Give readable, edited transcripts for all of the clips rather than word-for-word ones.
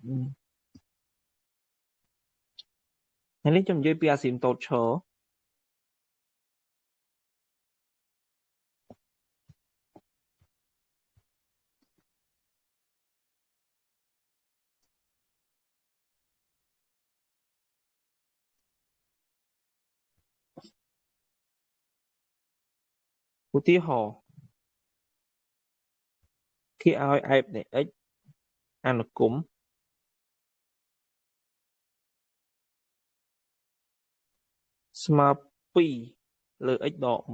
ថ្ងៃនេះខ្ញុំនិយាយពីអាស៊ីមតូតឈរឧទាហរណ៍គេឲ្យ f នៃ x អនុគមន៍ស្មើ2លើ x ដក1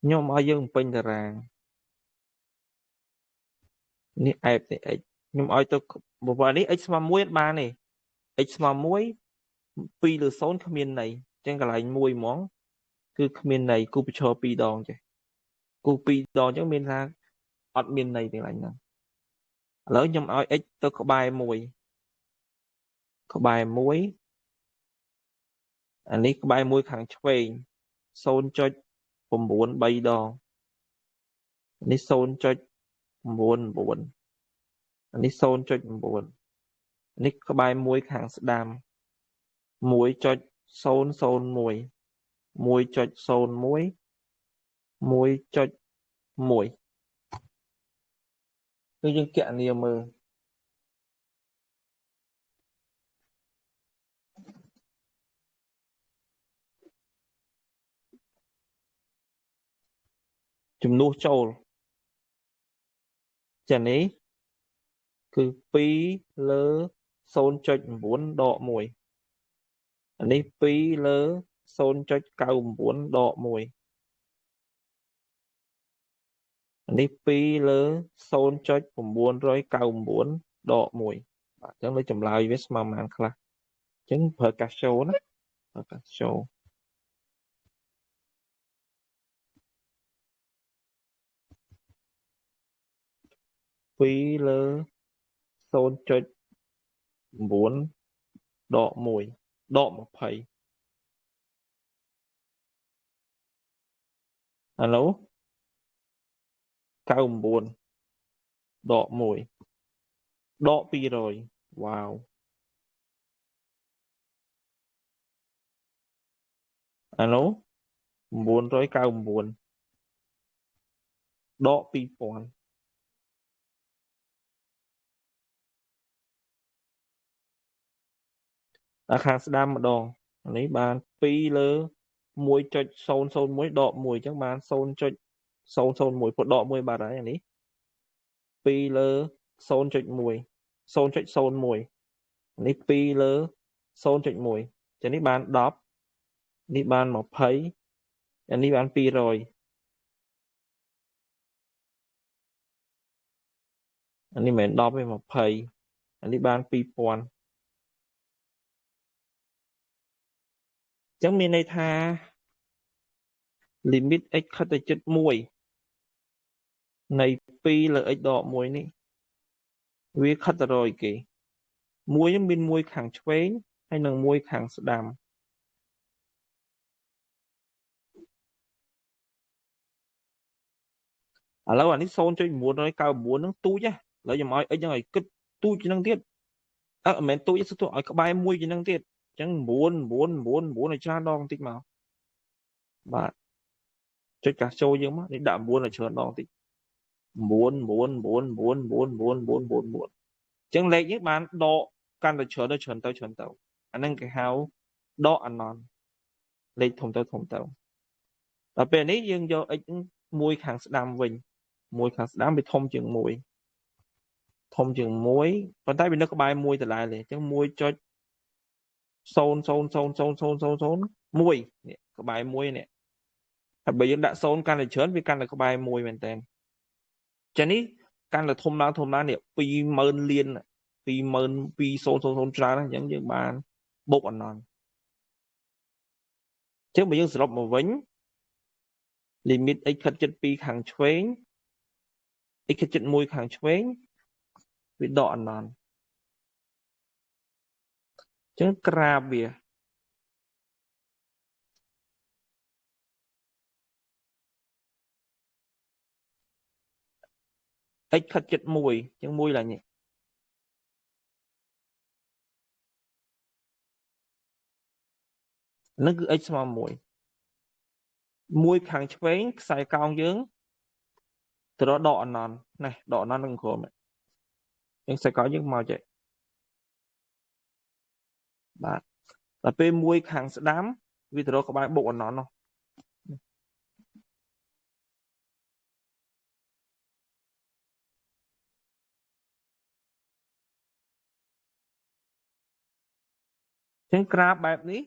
ខ្ញុំឲ្យយើងបំពេញតារាងនេះ f នៃ x ខ្ញុំឲ្យទៅបើនេះ x ស្មើ1អត់បានទេ x ស្មើ1 2លើ0គ្មានន័យចឹងកន្លែង1ហ្មងគឺគ្មានន័យគូប្រឈរ2ដងចេះគូ2ដងចឹងមានថាអត់មានន័យទាំងហ្នឹងឥឡូវខ្ញុំឲ្យ x ទៅក្បែរ1ក្បែរ1អានេះក្បែរ1ខាងឆ្វេង 0.93 ដងនេះ 0.99 អានេះ 0.9 នេះក្បែរ1ខាងស្ដាំ 1.001 1.01 1.1 គឺយើងគណនាមើលចំនួនចូលចានេះគឺ2លើ 0.9 ដក1អានេះ2លើ 0.99 ដក1អានេះ2លើ 0.999 ដក1បាទអញ្ចឹងលើចម្លើយវាស្មើប៉ុន្មានខ្លះអញ្ចឹងប្រើកាសចូលណាប្រើកាសចូល2លើ 0.9 ដក1ដក20អានោះ99ដក1ដក200វ៉ាវអានោះ999ដក2000ដល់ខាងស្ដាំម្ដងនេះបាន2លើ 1.001 ដក1អញ្ចឹងបាន 0.001 ព្រោះដក1បាត់ហើយអានេះ2លើ 0.1 0.01 នេះ2លើ 0.1 ចឹងនេះបាន10នេះបាន20អានេះបាន200អានេះមិនមែន10ទេ20អានេះបាន2000ចឹងមានន័យថា limit x ខិតទៅជិត1នៃ2លើ x ដក1នេះវាខិតទៅរយគេមួយមានមួយខាងឆ្វេងហើយនិងមួយខាងស្ដាំឥឡូវអានេះ 0.999 ហ្នឹងទូចណាឥឡូវខ្ញុំឲ្យ x ហ្នឹងឲ្យគិតទូចជាងហ្នឹងទៀតអឺមិនមែនទូចទេឲ្យក្បែរ1ជាងហ្នឹងទៀតអញ្ចឹង9 9 9 9ឲ្យច្រើនដងបន្តិចមកបាទចុចកាសចូលយើងមកនេះដាក់9ឲ្យច្រើនដងបន្តិច9 9 9 9 9 9 9 9 9អញ្ចឹងលេខនេះបានដកកាន់តែច្រើនទៅច្រើនទៅច្រើនទៅអាហ្នឹងគេហៅដកអនន្តលេខធំទៅធំទៅដល់ពេលនេះយើងយក x មួយខាងស្ដាំវិញមួយខាងស្ដាំវាធំជាង1ធំជាង1ប៉ុន្តែវានៅក្បែរ1ដដែលទេអញ្ចឹង 1.0 0 0 0 0 0 0 1នេះក្បែរ1នេះហើយបើយើងដាក់0កាន់តែច្រើនវាកាន់តែក្បែរ1មែនតើចានេះកាន់តែធំឡើងធំឡើងនេះ20000លាន22000ច្រើនអញ្ចឹងយើងបានបូកអនន្តអញ្ចឹងបើយើងសរុបមកវិញ limit x ខិតជិត2ខាងឆ្វេង x ខិតជិត1ខាងឆ្វេងវាដកអនន្តអញ្ចឹងក្រាបវា x ខិតជិត1អញ្ចឹង1ឡើងនេះនឹងគឺ x ស្មើ1 1ខាងឆ្វេងខ្សែកោងយើងទៅរកដកអនន្តនេះដកអនន្តនឹងក្រុមអញ្ចឹងខ្សែកោងយើងមកចេះបាទដល់ពេលមួយខាងស្ដាំវាទៅរកក្បែរបូកអនន្តនោះចឹងក្រាបបែបនេះ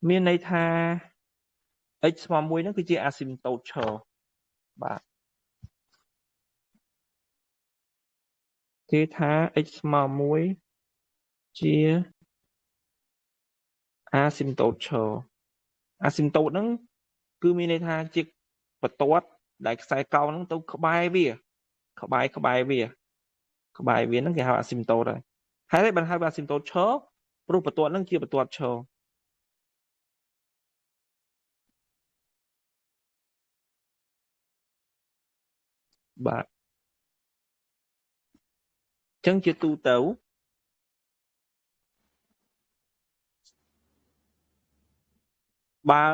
មានន័យថា x ស្មើ1ហ្នឹងគឺជាអាស៊ីមតូតឈរបាទគេថា x ស្មើ1ជាអាស៊ីមតូតឈរអាស៊ីមតូតហ្នឹងគឺមានន័យថាជាបន្ទាត់ដែលខ្សែកោងហ្នឹងទៅក្បែរវាក្បែរវាក្បែរវាហ្នឹងគេហៅអាស៊ីមតូតហើយហើយបានហៅអាស៊ីមតូតឈរព្រោះបន្ទាត់ហ្នឹងជាបន្ទាត់ឈរបាទអញ្ចឹងជាទូទៅបើ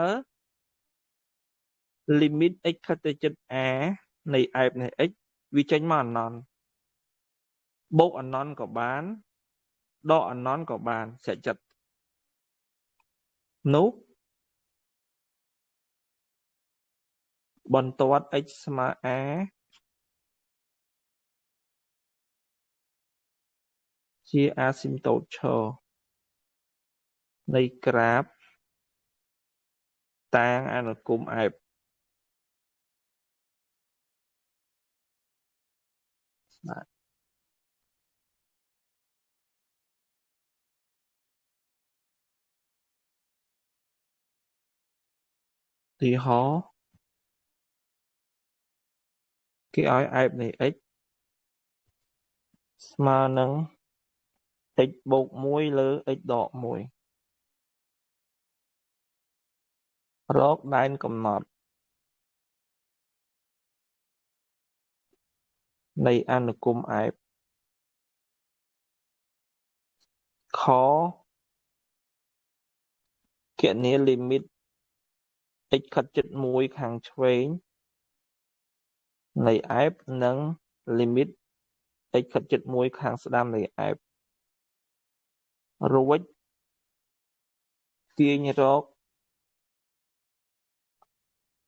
limit x ខិតទៅជិត a នៃ f នៃ x វាចេញមកអនន្តបូកអនន្តក៏បានដកអនន្តក៏បានស្រេចចិត្តនោះបន្ទាត់ x ស្មើ a ជាអាស៊ីមតូតឈរនៃក្រាបតាងអនុគម f បាទទីហោគេឲ្យ f នៃ x ស្មើនឹង x បូក1លើ x ដក1រកដែនកំណត់នៃអនុគម f ខគណនា limit x ខិតជិត1ខាងឆ្វេងនៃ f និង limit x ខិតជិត1ខាងស្ដាំនៃ f រួចទាញរក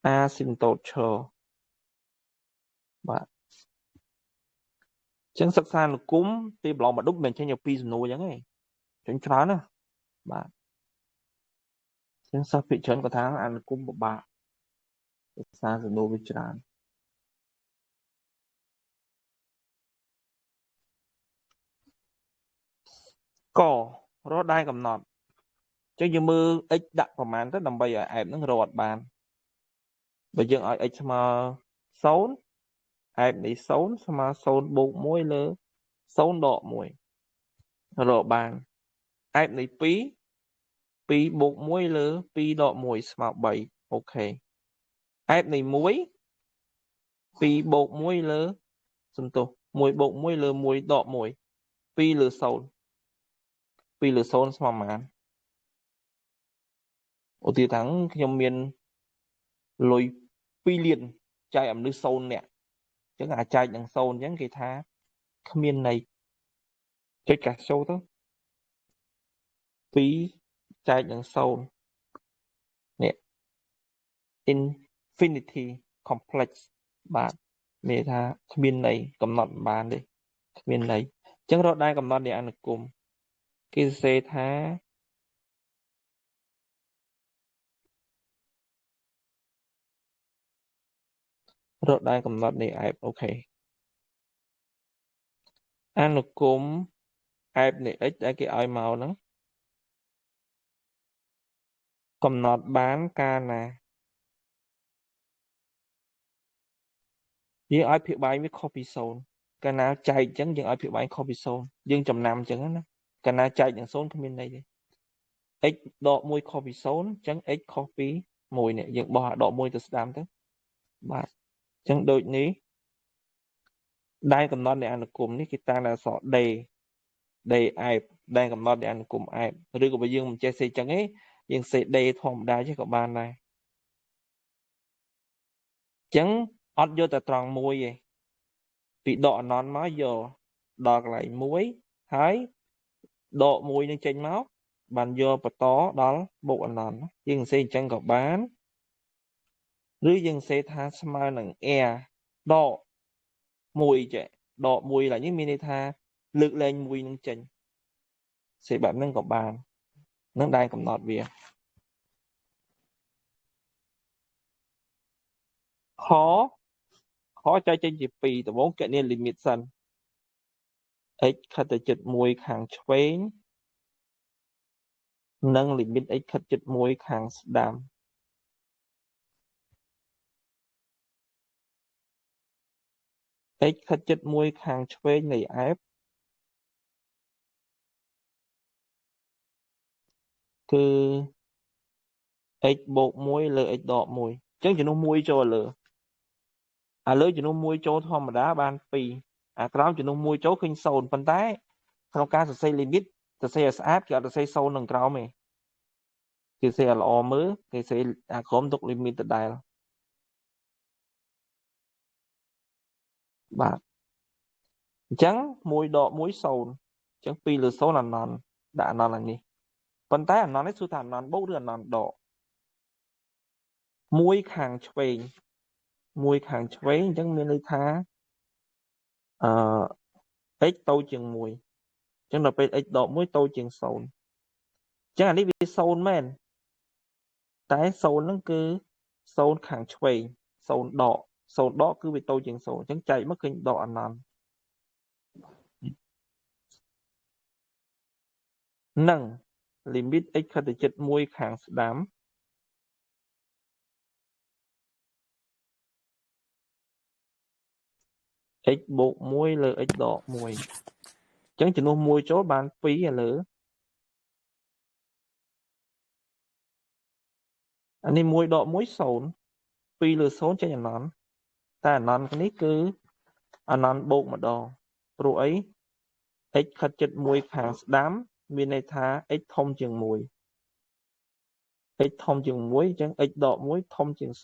អាស៊ីមតូតឈរបាទអញ្ចឹងសិក្សាអនុគមពេលប្រឡងមកដុបមិនចេញពីសំណួរអញ្ចឹងទេចេញច្រើនណាបាទអញ្ចឹងសិស្សភាគច្រើនគាត់ថាអនុគមពិបាកសិក្សាសំណួរវាច្រើនករកដែនកំណត់អញ្ចឹងយើងមើល x ដាក់ប្រមាណទៅដើម្បីឲ្យ f ហ្នឹងរកអត់បានបើយើងឲ្យ x ស្មើ0 f នៃ0ស្មើ0បូក1លើ0ដក1រកបាន f នៃ2 2បូក1លើ2ដក1ស្មើ3អូខេ f នៃ1 2បូក1លើសំទោស1បូក1លើ1ដក1 2លើ0 2លើ0ស្មើប៉ុន្មានឧទាហរណ៍ថាខ្ញុំមានលុយ2លានចែកឲ្យមនុស្ស0នាក់អញ្ចឹងអាចែកនឹង0អញ្ចឹងគេថាគ្មានន័យចុចកាសចូលទៅ2ចែកនឹង0នេះ infinity complex បាទមានថាគ្មានន័យកំណត់មិនបានទេគ្មានន័យអញ្ចឹងរកដែរកំណត់នៃអនុគមគេសរសេរថារកដែនកំណត់នៃ f អូខេអនុគម f នៃ x ដែលគេឲ្យមកហ្នឹងកំណត់បានកាលណាយើងឲ្យភាគបែងវាខុសពី0កាលណាចែកអញ្ចឹងយើងឲ្យភាគបែងខុសពី0យើងចំណាំអញ្ចឹងណាកាលណាចែកនឹង0គ្មានន័យទេ x ដក1ខុសពី0អញ្ចឹង x ខុសពី1នេះយើងបោះអាដក1ទៅស្ដាំទៅបាទអញ្ចឹងដូចនេះ ដែនកំណត់នៃអនុគមន៍នេះគេតាំងដោយអក្សរ D D អែបដែនកំណត់នៃអនុគមន៍អែបឬក៏បើយើងមិនចេះសេចឹងទេយើងសេ D ធម្មតាចេះក៏បានដែរចឹងអត់យកតែត្រង់មួយទេពីដកអនន្តមកយកដល់កន្លែងមួយហើយដកមួយនឹងចេញមកបានយកបន្តដល់បូកអនន្តយើងសេអញ្ចឹងក៏បានឬយើងសេថាស្មើនឹង r ដកមួយចេះដកមួយឡើយនេះមានន័យថាលើកលែងមួយនឹងចេញសេបែបហ្នឹងក៏បាននឹងដែនកំណត់វាខខចែកចេញជា2ដំបូងគណនាលីមីតសិន x ខិតទៅជិត1ខាងឆ្វេងនិងលីមីត x ខិតជិត1ខាងស្ដាំ x ខិតជិត1ខាងឆ្វេងនៃ f គឺ x បូក1លើ x ដក1អញ្ចឹងជំនួស1ចូលលើអាលើជំនួស1ចូលធម្មតាបាន2អាក្រោមជំនួស1ចូលឃើញ0ប៉ុន្តែក្នុងការសរសេរ limit សរសេរឲ្យស្អាតគេអត់សរសេរ0នឹងក្រោមទេគេសរសេរឲ្យល្អមើលគេសរសេរអាក្រោមទុក limit ដដែលបាទអញ្ចឹង1ដក1 0អញ្ចឹង2លើ0អនន្តដាក់អនន្តឡើងនេះប៉ុន្តែអនន្តនេះសួរថាអនន្តបូកឬអនន្តដកមួយខាងឆ្វេងមួយខាងឆ្វេងអញ្ចឹងមានន័យថាអឺ x តូចជាង1អញ្ចឹងដល់ពេល x ដក1តូចជាង0អញ្ចឹងអានេះវា0មែនតែ0ហ្នឹងគឺ0ខាងឆ្វេង0ដក0ដកគឺវាតូចជាង0អញ្ចឹងចែកមកឃើញដកអនន្តនិង limit x ខិតទៅជិត1ខាងស្ដាំ x បូក1លើ x ដក1អញ្ចឹងជំនួស1ចូលបាន2ឥឡូវអានេះ1ដក1 0 2លើ0ចេញអនន្តតែអនន្តនេះគឺអនន្តបូកម្ដងព្រោះអី x ខិតជិត1ខាងស្ដាំមានន័យថា x ធំជាង1 x ធំជាង1អញ្ចឹង x ដក1ធំជាង0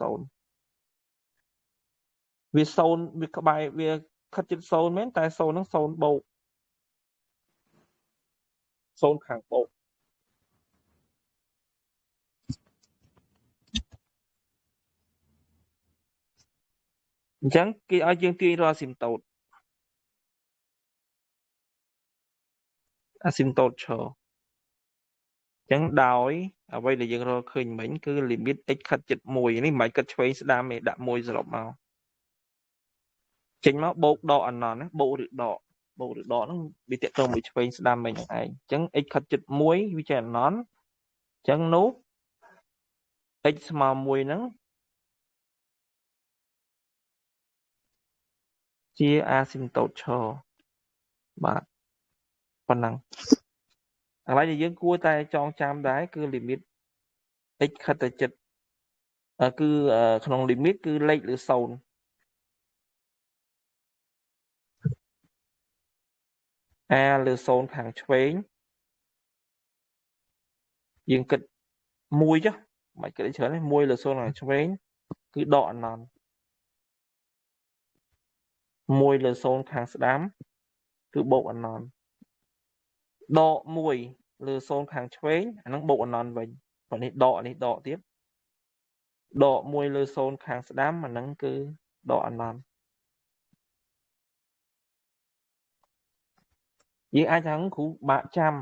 វា0វាក្បែរវាខិតជិត0មែនតែ0ហ្នឹង0បូក0ខាងបូកអញ្ចឹងគេឲ្យយើងទាញរាល់អាស៊ីមតូតអាស៊ីមតូតឈរអញ្ចឹងដោយអ្វីដែលយើងរកឃើញមិញគឺ limit x ខិតជិត1នេះមិនបាច់គិតឆ្វេងស្ដាំទេដាក់1សរុបមកចេញមកបូកដកអនន្តណាបូកឬដកបូកឬដកហ្នឹងវាទាក់ទងមួយឆ្វេងស្ដាំមិញហ្នឹងឯងអញ្ចឹង x ខិតជិត1វាចេះអនន្តអញ្ចឹងនោះ x ស្មើ1ហ្នឹងជាអាស៊ីមតូតឈរបាទប៉ុណ្ណឹងកន្លែងដែលយើងគួរតែចងចាំដែរគឺ limit x ខិតទៅជិតគឺក្នុង limit គឺលេខលើ0 a លើ0ខាងឆ្វេងយើងគិត1ចុះមិនគិតច្រើនទេ1លើ0ខាងឆ្វេងគឺដកអនន្ត1លើ0ខាងស្ដាំគឺបូកអនន្តដក1លើ0ខាងឆ្វេងអាហ្នឹងបូកអនន្តវិញព្រោះនេះដកនេះដកទៀតដក1លើ0ខាងស្ដាំអាហ្នឹងគឺដកអនន្តយើងអាចថាគ្រូបាក់ចាំ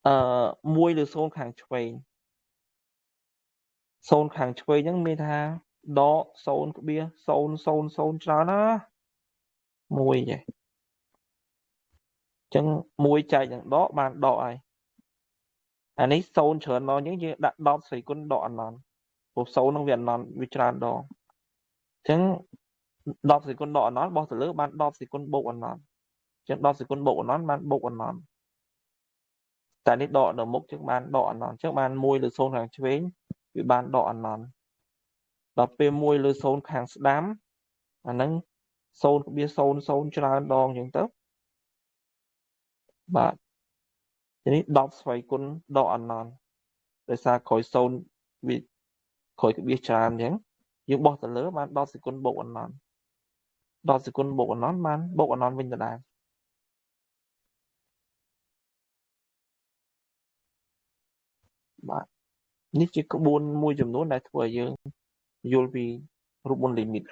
អឺ1លើ0ខាងឆ្វេង0ខាងឆ្វេងហ្នឹងមានថាដក 0.000 ច្រើនណា1ចេះអញ្ចឹង1ចែកនឹងដកបានដកហើយអានេះ0ច្រើនដងអញ្ចឹងយើងដាក់10ស្រីគុណដកអនន្តព្រោះ0ហ្នឹងវាអនន្តវាច្រើនដងអញ្ចឹង10ស្រីគុណដកអនន្តបោះទៅលើបាន10ស្រីគុណបូកអនន្តអញ្ចឹង10ស្រីគុណបូកអនន្តបានបូកអនន្តតែនេះដកនៅមុខចឹងបានដកអនន្តអញ្ចឹងបាន1លើ0ខាងឆ្វេងវាបានដកអនន្តដល់ពេល1លើ0ខាងស្ដាំអាហ្នឹង 0.00 ច្រើនដងអញ្ចឹងទៅបាទនេះ10ស្វ័យគុណដកអនន្តដោយសារក្រោយ0វាក្រោយក្បៀសច្រើនអញ្ចឹងយើងបោះទៅលើបាន10សេគុណបូកអនន្ត10សេគុណបូកអនន្តបានបូកអនន្តវិញដដែលបាទនេះជាក្បួនមួយចំនួនដែលធ្វើឲ្យយើងយល់ពីរូបមន្តលីមីត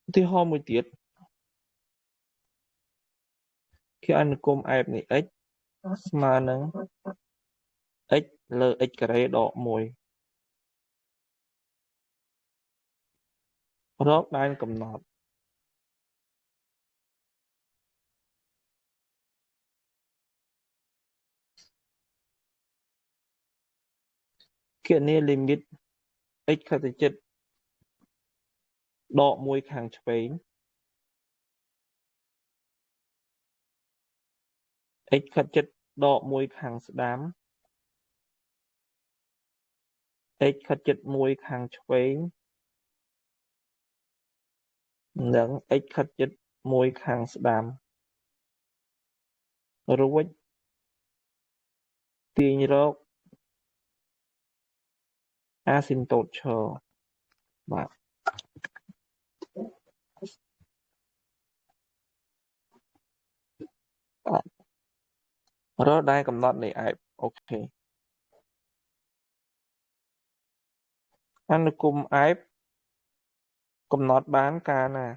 ឧទាហរណ៍មួយទៀតគឺអនុគម f នៃ x ស្មើនឹង x លើ x ការ៉េដក1រកដែនកំណត់គណនាលីមីត x ខិតទៅជិតដក1ខាងឆ្វេង x ខិតជិតដក1ខាងស្ដាំ x ខិតជិត1ខាងឆ្វេងនិង x ខិតជិត1ខាងស្ដាំរួចទាញរកអាស៊ីមតូតឈរបាទរកដែនកំណត់នៃ f អូខេអនុគម f កំណត់បានកាលណា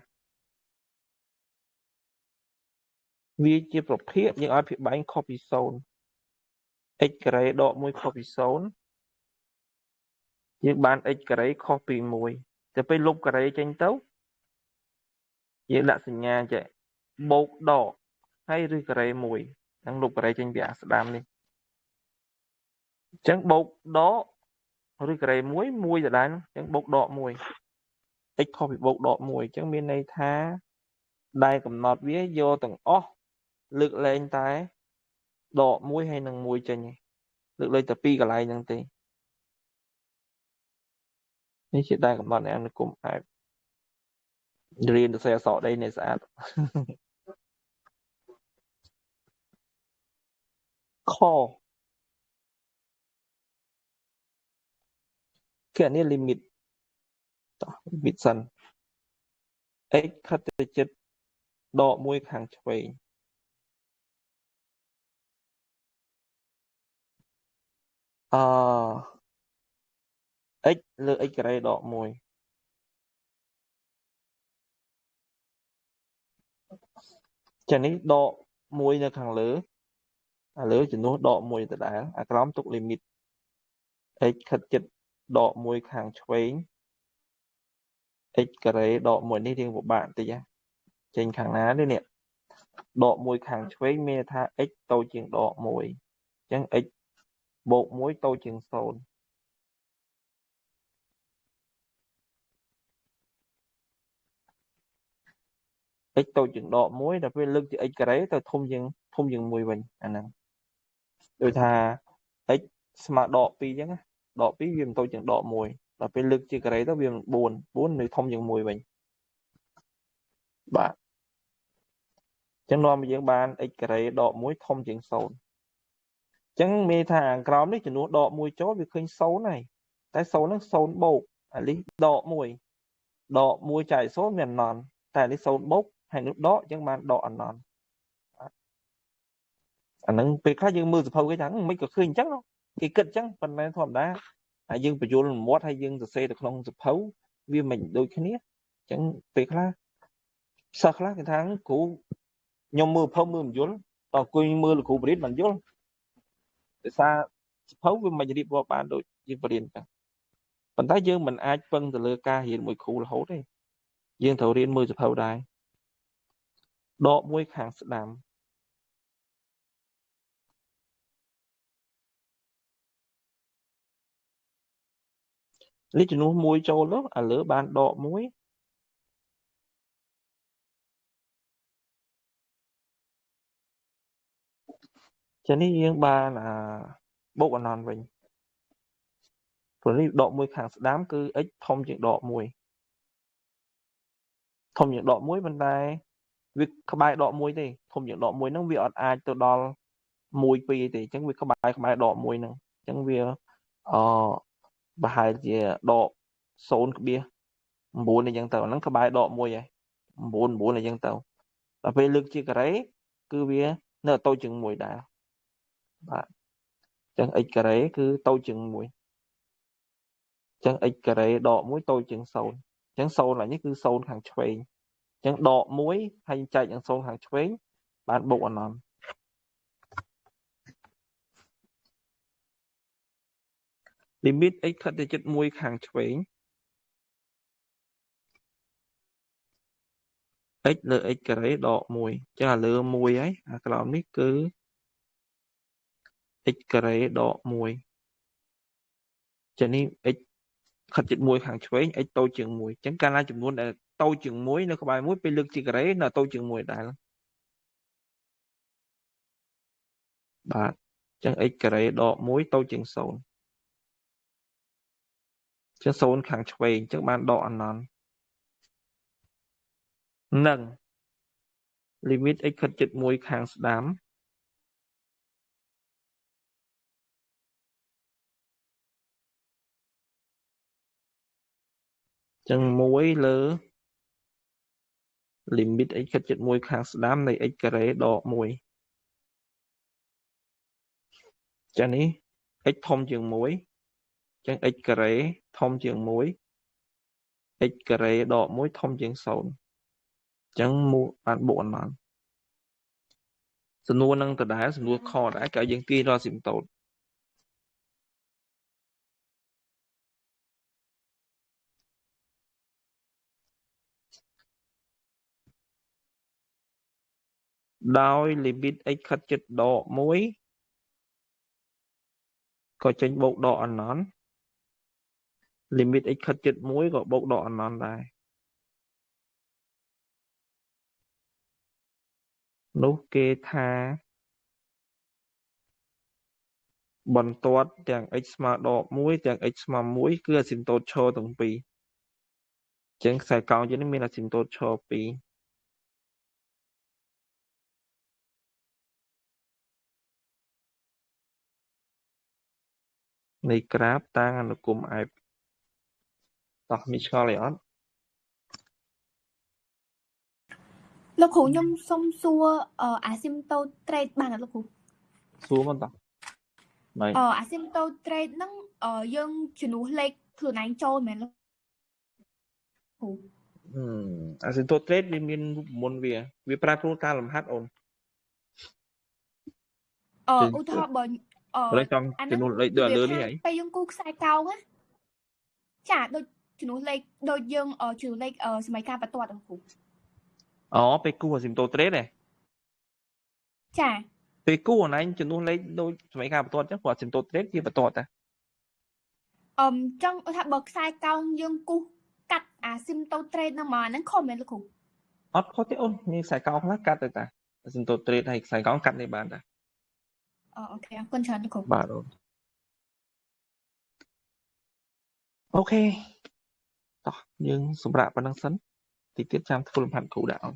វាជាប្រភេទយើងឲ្យភាគបែងខុសពី0 x ការ៉េដក1ខុសពី0យើងបាន x ការ៉េខុសពី1តែពេលលុបការ៉េចេញទៅយើងដាក់សញ្ញាចេះបូកដកហើយឬការ៉េ1ហ្នឹងលុបការ៉េចេញពីអាស្ដាំនេះអញ្ចឹងបូកដកឬការ៉េ1 1ដដែលអញ្ចឹងបូកដក1 x ខុសពីបូកដក1អញ្ចឹងមានន័យថាដែលកំណត់វាយកទាំងអស់លើកលែងតែដក1ហើយនឹង1ចេញលើកលែងតែ2កន្លែងហ្នឹងទេនេះជាដែនកំណត់នៃអនុគម f រៀនទៅសេអក្សរដីនេះស្អាតខគណនាលីមីតតោះលីមីតសិន x ខិតទៅជិតដក1ខាងឆ្វេងអ x លើ x ការ៉េដក1ចានេះដក1នៅខាងលើអាលើចំនួនដក1ដដែលអាក្រោមទុកលីមីត x ខិតជិតដក1ខាងឆ្វេង x ការ៉េដក1នេះរៀងពិបាកបន្តិចចេញខាងណានេះនេះដក1ខាងឆ្វេងមានន័យថា x តូចជាងដក1អញ្ចឹង x បូក1តូចជាង0 x តូចជាងដក1ដល់ពេលលើកជា x ការ៉េទៅធំជាង1វិញអាហ្នឹងដូចថា x ស្មើដក2អញ្ចឹងណាដក2វាមិនតូចជាងដក1ដល់ពេលលើកជាការ៉េទៅវា4 4នៅធំជាង1វិញបាទអញ្ចឹងនាំយើងបាន x ការ៉េដក1ធំជាង0អញ្ចឹងមានថាខាងក្រោមនេះចំនួនដក1ចូលវាឃើញ0ហើយតែ0ហ្នឹង0បូកអានេះដក1ដក1ចែក0វាអនន្តតែនេះ0បូកហើយនោះដកអញ្ចឹងបានដកអនន្តអាហ្នឹងពេលខ្លះយើងមើលសភៅគេថាមិនក៏ឃើញអញ្ចឹងគេគិតអញ្ចឹងប៉ុន្តែធម្មតាហើយយើងបញ្យល់មាត់ហើយយើងសរសេរទៅក្នុងសភៅវាមិនដូចគ្នាអញ្ចឹងពេលខ្លះសិស្សខ្លះគេថាគ្រូខ្ញុំមើលសភៅមើលមិនយល់តអង្គុយមើលលោកគ្រូបរិញ្ញាមិនយល់ដោយសារសភៅវាមិនរៀបរាប់បានដូចយើងបរិញ្ញាអញ្ចឹងប៉ុន្តែយើងមិនអាចពឹងទៅលើការរៀនមួយគ្រូរហូតទេយើងត្រូវរៀនមើលសភៅដែរដក1ខាងស្ដាំលេខចំនួន1ចូលទៅអាលើបានដក1ចានេះយើងបានអាបូកអនន្តវិញព្រោះនេះដក1ខាងស្ដាំគឺ x ធំជាងដក1 ធំជាងដក1ប៉ុន្តែវាក្បែរដក1ទេធំជាងដក1ហ្នឹងវាអត់អាចទៅដល់1 2ទេអញ្ចឹងវាក្បែរដក1ហ្នឹងអញ្ចឹងវាអប្រហែលជាដក0.9អញ្ចឹងទៅអាហ្នឹងក្បែរដក1ហើយ9 9អញ្ចឹងទៅដល់ពេលលើកជាការ៉េគឺវានៅតូចជាង1ដែរបាទអញ្ចឹង x ការ៉េគឺតូចជាង1អញ្ចឹង x ការ៉េដក1តូចជាង0អញ្ចឹង0ឡើយនេះគឺ0ខាងឆ្វេងអញ្ចឹងដក1ហើយចែកនឹង0ខាងឆ្វេងបានបូកអនន្ត limit x ខិតទៅជិត1ខាងឆ្វេង x លើ x ការ៉េដក1អញ្ចឹងអាលើ1ហើយអាក្រោមនេះគឺ x ការ៉េដក1ចឹងនេះ x ខិតជិត1ខាងឆ្វេង x តូចជាង1អញ្ចឹងកាលណាចំនួនដែលតូចជាង1នៅក្បែរ1ពេលលើកជាការ៉េនៅតូចជាង1ដែរបាទអញ្ចឹង x ការ៉េដក1តូចជាង0អញ្ចឹង0ខាងឆ្វេងអញ្ចឹងបានដកអនន្តនិង limit x ខិតជិត1ខាងស្ដាំចឹង1លើ limit x ខិតជិត1ខាងស្ដាំនៃ x ការ៉េដក1ចឹងនេះ x ធំជាង1ចឹង x ការ៉េធំជាង1 x ការ៉េដក1ធំជាង0ចឹងបានបូកអនន្តសំណួរនឹងដដែលសំណួរខដែរក៏យើងទាញដល់ស៊ីមតូតដោយ limit x ខិតជិតដក1ក៏ចេញបូកដកអនន្ត limit x ខិតជិត1ក៏បូកដកអនន្តដែរនោះគេថាបន្ទាត់ទាំង x ស្មើដក1ទាំង x ស្មើ1គឺអាស៊ីមតូតឈរទាំងពីរអញ្ចឹងខ្សែកោងយើងនេះមានអាស៊ីមតូតឈរ2នៃក្រាបតាំងអនុគម f តោះមានឆ្ងល់អីអត់លោកគ្រូខ្ញុំសុំសួរអាស៊ីមតូត្រេតបានអត់លោកគ្រូសួរមកតោះម៉េចអាស៊ីមតូត្រេតហ្នឹងយើងជំនួសលេខខ្លួនឯងចូលមែនលោកគ្រូអាស៊ីមតូត្រេតវាមានរូបមន្តវាប្រែប្រួលតាមលំហាត់អូនឧទាហរណ៍បើឥឡូវចង់ជំនួសលេខដូចលើនេះហីពេលយើងគូខ្សែកោងណាចាដូចជំនួសលេខដូចយើងជំនួសលេខសម័យកាលបន្ទាត់លោកគ្រូអូពេលគូអាស៊ីមតូត្រេតហ៎ចាពេលគូអនឡាញជំនួសលេខដូចសម័យកាលបន្ទាត់ចឹងព្រោះអាស៊ីមតូត្រេតជាបន្ទាត់តាចង់ថាបើខ្សែកោងយើងគូកាត់អាស៊ីមតូត្រេតហ្នឹងមកហ្នឹងខុសមែនលោកគ្រូអត់ខុសទេអូនមានខ្សែកោងខ្លះកាត់ទៅតាអាស៊ីមតូត្រេតហើយខ្សែកោងកាត់នេះបានតាអូខេអរគុណច្រើនលោកគ្រូបាទអូនអូខេតោះយើងសម្រាប់ប៉ុណ្្នឹងសិនតិចទៀតចាំធ្វើលំហាត់គ្រូដាក់អូន